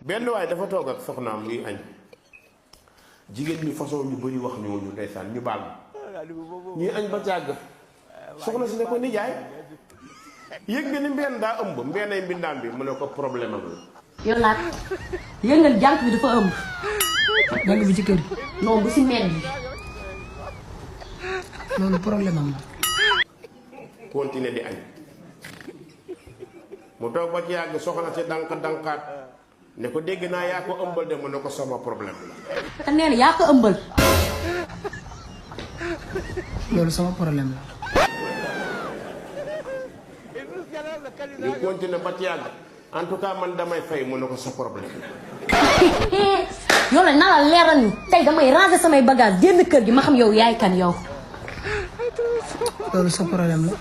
benn waay dafa toog ak soxnaam ñuy añ jigéen ñi façon ñu bëri wax ñooñu ndeysaan ñu baal ñuy añ ba jàgg soxna si ne ko nijaay yëg nga ni mbenn daa ëmb mbennay mbindaan bi mu ne ko problème am la. yow laat yëg nga jànk bi dafa ëmb. jànk bi ci kër gi. non bu si mel bi. loolu problème am la. continuer di añ mu toog ba ci yàgg soxna si dankaat ne ko dégg naa yaa ko ëmbal de mu ne ko sama problème la. te nee na yaa ko ëmbal. loolu sama problème la. ñu continuer ba ci yàgg en tout cas man damay fay mu ne ko sa problème la. yow la na la leeral ni tey damay ranger samay bagage génn kër gi ma xam yow yaay kan yow. loolu sa problème la.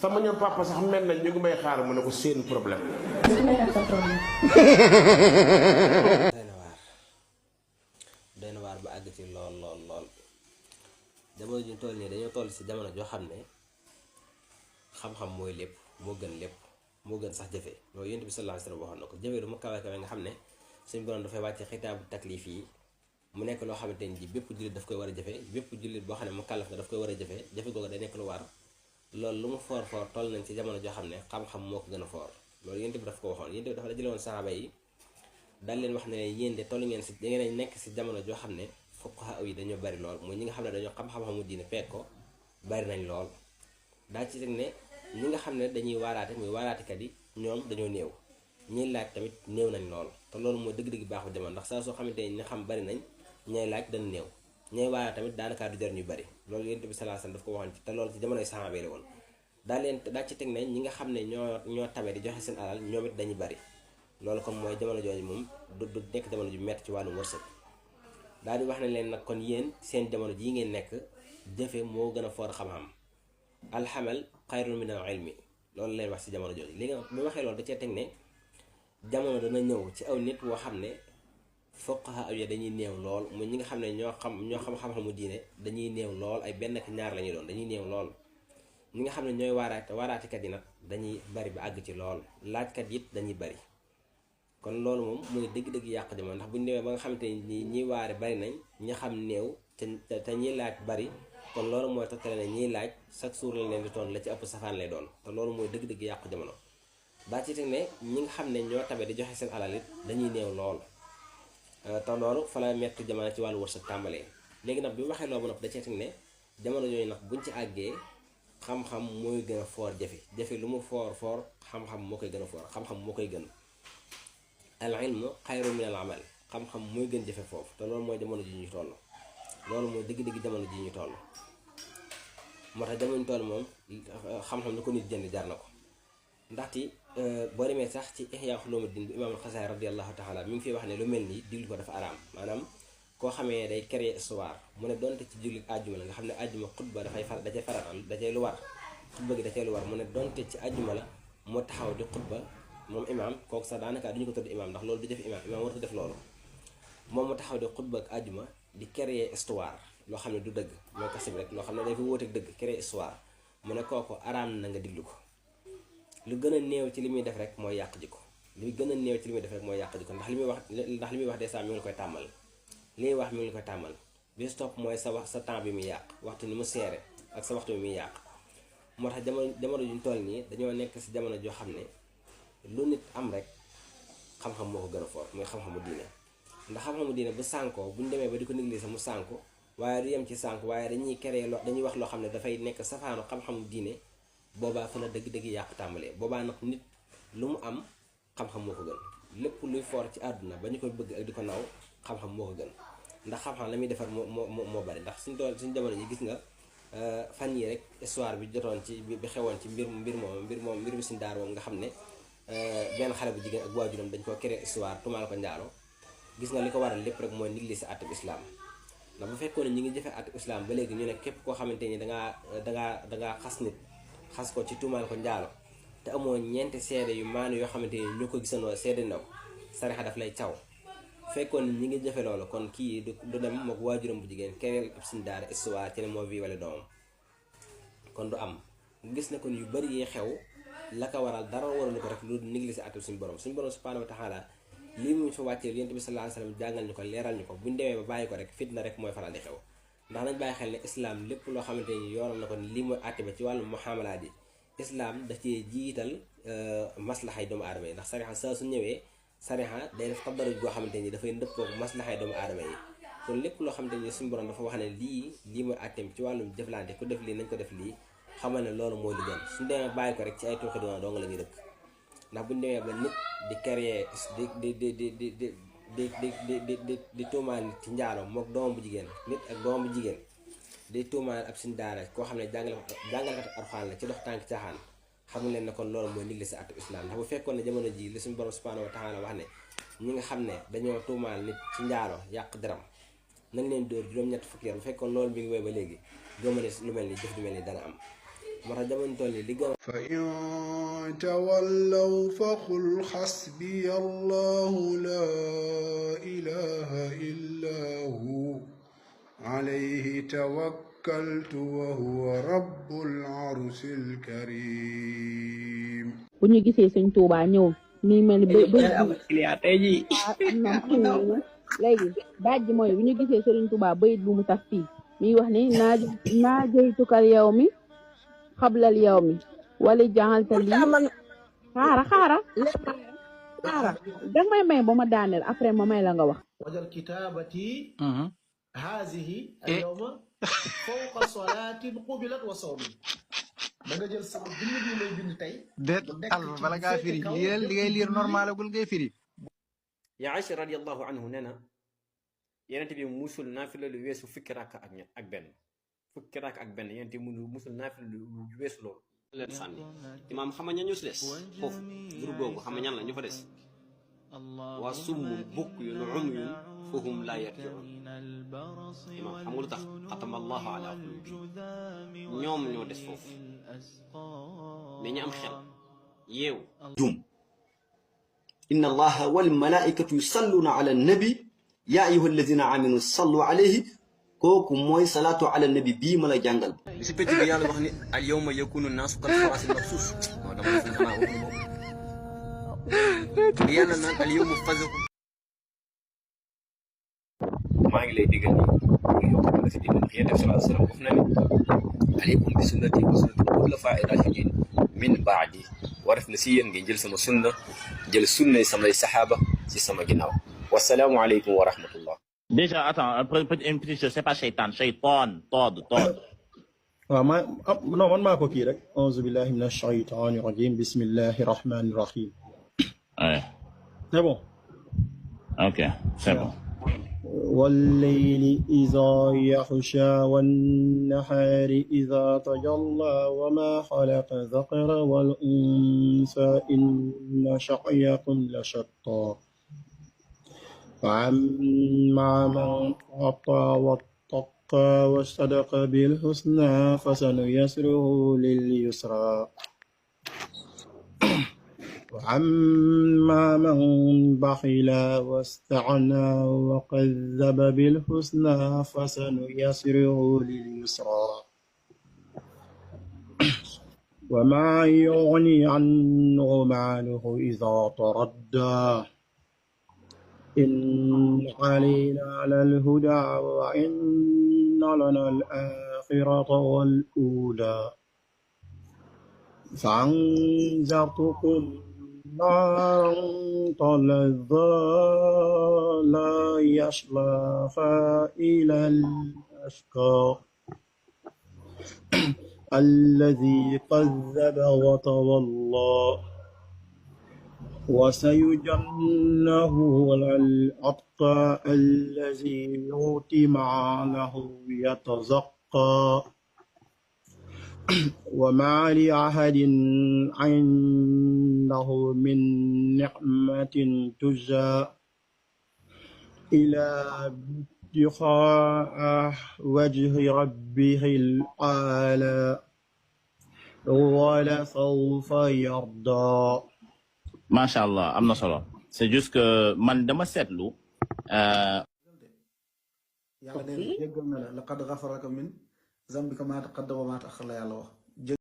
sama ñoom papa sax mel nañ ñu ngi may xaar mu ne ko seen problème. doy na waar ba àgg ci lool jamono ju ñu toll nii dañoo toll ci jamono joo xam ne xam-xam mooy lépp moo gën sax jëfe loolu yonent bi sallallahu alayhi wasallam waxoon na ko jëfe lu mu kawe kawe nga xam ne suñu borom dafay wàcce xitaabu taklif yi mu nekk loo xamante ni ji bépp jullit daf koy war a jëfe bépp jullit boo xam ne mu kàllaf nga daf koy war a jëfe googu day nekk lu war loolu lu mu foor toll nañ ci jamono joo xam ne xam-xam moo ko gën a foor loolu yonent bi daf ko waxoon yonent bi dafa dajale woon saxaaba yi daal leen wax ne yéen de toll ngeen si da ngeen nekk si jamono joo xam ne fuqaha yi dañoo bari lool mooy ñi nga xam ne dañoo xam-xamu diine peeg ko bari nañ lool daa ci teg ne ñi nga xam ne dañuy waaraate muy waaraatekat yi ñoom dañoo néew ñiy laaj tamit néew nañ lool te loolu mooy dëgg-dëgg baaxu jamono ndax saa soo xamante ni ñi xam bari nañ ñay laaj dañ néew ñay waaraat tamit daanaka du jar ñu bari loolu yonent bi sallallahu alayhi wasallam daf ko waxoon ci te loolu ci jamonoy saxaaba la woon daa ci teg ne ñi nga xam ne ñoo tabe di joxe seen alal ñoom it dañuy bari loolu kon mooy jamono jooju moom du nekk jamono ju metti ci wàllum wërsëg daal di wax ne leen nag kon yéen seen jamono jii ngeen nekk jëfe moo gën a foor xam-xam alxamal xayrun min al ilmi loolu leen wax ci jamono jooju li nga bi waxee loolu da cee teg ne jamono dana ñëw ci aw nit woo xam ne fuqaha yi dañuy néew lool muy ñi nga xam ne ñoo xam xam-xamu diine dañuy néew lool ay benn ak ñaar la ñuy doon dañuy néew lool ñi nga xam ne ñooy waaraatekat yi nag dañuy bari ba àgg ci lool laajkat it dañuy bari kon loolu moom mooy dëgg-dëgg yàq jamono ndax bu ñu demee ba nga xamante ni ñiy waare bari nañ ñi xam néew te ñiy laaj bari kon loolu mooy toftale ne ñiy laaj chaque jour lañ leen di toon la ci ëpp safaan lay doon te loolu mooy dëgg-dëgg yàqu jamono daa ci teg ne ñi nga xam ne ñoo tabe di joxe seen alal it dañuy néew lool te loolu fa la metti jamono ci wàllu wërsëg tàmbalee léegi nag bi mu waxee loolu ba noppi da cee teg ne jamono yooyu nag buñ ci àggee xam-xam mooy gën a foor jafe lu mu foor xam-xam moo koy gën a foor xam-xam moo koy gën al ilmu xayru min al amal xam-xam mooy gën jafe foofu te loolu mooy jamono ji ñu toll loolu mooy dëgg-dëgg jamono ji ñu toll moo tax jamono ñu toll moom xam-xam lu ko nit jënd jar na ko ndaxte boo demee sax ci Ihya Ulumuddin bu imaamul Xasaali radiyallahu taala mi ngi fiy wax ne lu mel nii diglu ko dafa araam maanaam koo xamee day créer histoire mu ne donte ci jullit àjjuma la nga xam ne àjjuma xutba da cay faratal da cay lu war xutba gi da cay lu war mu ne donte ci àjjuma la moo taxaw di xutba moom imaam kooku sax daanaka duñu ko tudd imaam ndax loolu du def imaam warut a def loolu moom mu taxaw di xutba ak àjjuma di créer histoire loo xam ne du dëgg mooy kasib rek loo xam ne day fi wóoteeg dëgg créer histoire mu ne kooku araam na nga diglu ko lu gën a néew ci li muy def rek mooy yàq ji ko li gën a néew ci li muy def rek mooy yàq ji ko ndax li muy wax des mi ngi koy tàmmal li wax mi ngi koy tàmmal bi stop mooy sa temps bi muy yàq waxtu ni mu seere ak sa waxtu bi muy yàq moo tax jamono juñ toll nii dañoo nekk ci jamono joo xam ne lu nit am rek xam-xam moo ko gën a fort muy xam-xamu diine ndax xam-xamu diine bu sànkoo buñ demee ba di ko négliger mu sànku waaye du yem ci sànku waaye dañuy wax loo xam ne dafay nekk safaanu xam-xamu diine boobaa fa la dëgg-dëgg yàq tàmbalee boobaa nag nit lu mu am xam-xam moo ko gën lépp luy fort ci àdduna ba ñu koy bëgg ak di ko naw xam-xam moo ko gën ndax xam-xam la muy defar moo bari ndax suñu jamono yi gis nga fan yi rek histoire bi jotoon ci bi xewoon ci mbir mi suñu daar moom nga xam ne benn xale bu jigéen ak waajuram dañ ko créer histoire tumaal ko njaalo gis nga li ko waral lépp rek mooy négliger àtteb islam ndax bu fekkoon ne ñi ngi jëfee àtteb islam ba léegi ñu ne képp koo xamante ni dangaa xas nit xas ko ci tumaal ko njaalo te amoo ñeenti seede yu maanu yoo xamante ni ñu ko gisandoo seede ndaw sarixa daf lay caw fekkoon ñi ngi jëfe loolu kon kii du dem mook waajuram bu jigéen kereel ab suñu daara histoire ci ne moo violé doomam kon du am gis na kon yu bari yi xew la ko waral dara waralu ko rek lu négliger àtte suñu borom subhanahu wa taala lii mu fa wàccee yonent bi sallallahu alayhi wasallam jàngal ñu ko leeral ñu ko buñ demee ba bàyyi ko rek fitna rek mooy faral di xew ndax nañ bàyyi xel ne islam lépp loo xamante ni yoonal na ko ni lii mooy àtte ba ci wàllu muamalaat yi islam da cee jiital maslaxay doomu aadama yi ndax sarixa saa su ñëwee sarixa day def tabaruj goo xamante ni dafay ndëppoo maslaxay doomu aadama yi kon lépp loo xamante ni suñu borom dafa wax ne lii mooy àtteem ci wàllum jëflante ku def lii nañ ko def lii xamal ne loolu mooy li gën suñu demee bàyyi ko rek ci ay tuuxi doona doo nga la ñuy dëkk ndax buñu demee ba nit di créer di tuumaal nit ci njaalo mook doomam bu jigéen nit ak doomam bu jigéen di tuumaal ab suñu daara koo xam ne jàngalekat Alxuraan la ci dox tànk caaxaan xamul leen ne kon loolu mooy nit li si àttu islam ndax bu fekkoon ne jamono ji li suñu borom subhanahu wa taala wax ne ñi nga xam ne dañoo tuumaal nit ci njaalo yàq deram nañ leen dóor juróom-ñett fukki yar bu fekkoon loolu bi ngi wéy ba léegi gëma ne lu mel ni jëf du mel ni dana am moo tax jamono toll nii li gën fa in tawallaw faqul xasbiya allahu laa ilaha illa hu alayhi tawakkaltu wa huwa rabbul arshil karim. bu ñu gisee sëñ Tuubaa ñëw mi mel ni léegi daaj ji mooy bu ñu gisee sëriñ Tuubaa bayit bu mu taf fii miy wax ni naajaytukal yow mi xablal yow mi wala jaxalta lii xaara danga may ba ma daaneel après ma may la nga wax wajal kitaabati hazihi alyawma fawqa salatin qubilat wa sawmin da nga jël sama bind bi may bind tey déet alba bala ngaa firi li ngay liir normal agul ngay firi ya Aïcha radiyallahu anhu nee na yenent bi musul naafila lu weesu fukki rakk ak benn yenent bi musul naafila lu weesu loolu leen sànni imaam xam nga ñu si des foofu groupe boobu xam nga ñan la ñu fa des waa summun bukyun umyun fahum laa yarji'un imaam xam nga lu tax xatama allahu ala qulubi ñoom ñoo des foofu mais ñu am xel yeewu jum inna allaha wal malaikatu yusalluna ala nabi ya ayyuha alladina amanu sallu alayhi kooku mooy salaatu ala nabi bii ma la jàngal si pëcc bi yàlla wax ni al yawma yakunu naasu kal faraasil mabsuus moo dama def xanaa waxuma boobu yàlla naan al yawma fazakum maa ngi lay digal ni yow la si digal yéen def sallallahu alayhi wasallam wax na ni alaykum bi sunnati wa sunnati xulafaa'i raashidiin min baadi waraf na si yéen ngeen jël sama sunna jël sunna samay saxaaba si sama ginnaaw wasalaamu aleykum wa rahmatullah. Déjà, attends, une petite chose, c'est pas shaytan, Todd. waaw non man maa ko kii rek auzu billahi min ash-shaytani rajim bismillahi rahmani rahim. Ouais. C'est bon. Ok, c'est bon. والليل إذا يغشى والنهار إذا تجلى وما خلق الذكر والأنثى إن سعيكم لشتى فأما من أعطى واتقى وصدق بالحسنى فسنيسره لليسرى وأما من بخل واستغنى وكذب بالحسنى فسنيسره لليسرى وما يغني عنه ماله إذا تردى إن علينا للهدى وإن لنا الآخرة والأولى فأنذرتكم نارا تلظى لا يصلاها إلا الأشقى الذي كذب وتولى وسيجنبه الأتقى الذي يؤتي ماله يتزكى وما لأحد عنده من نعمة تجزى إلى ابتغاء وجه ربه الأعلى ولسوف يرضى. Masha Allah, am na solo. C'est juste que man dama seetlu. yàlla nee na jéggal na la laqad ghafara laka min zambika maa taqaddama wa maa ta'akhkhara la yàlla wax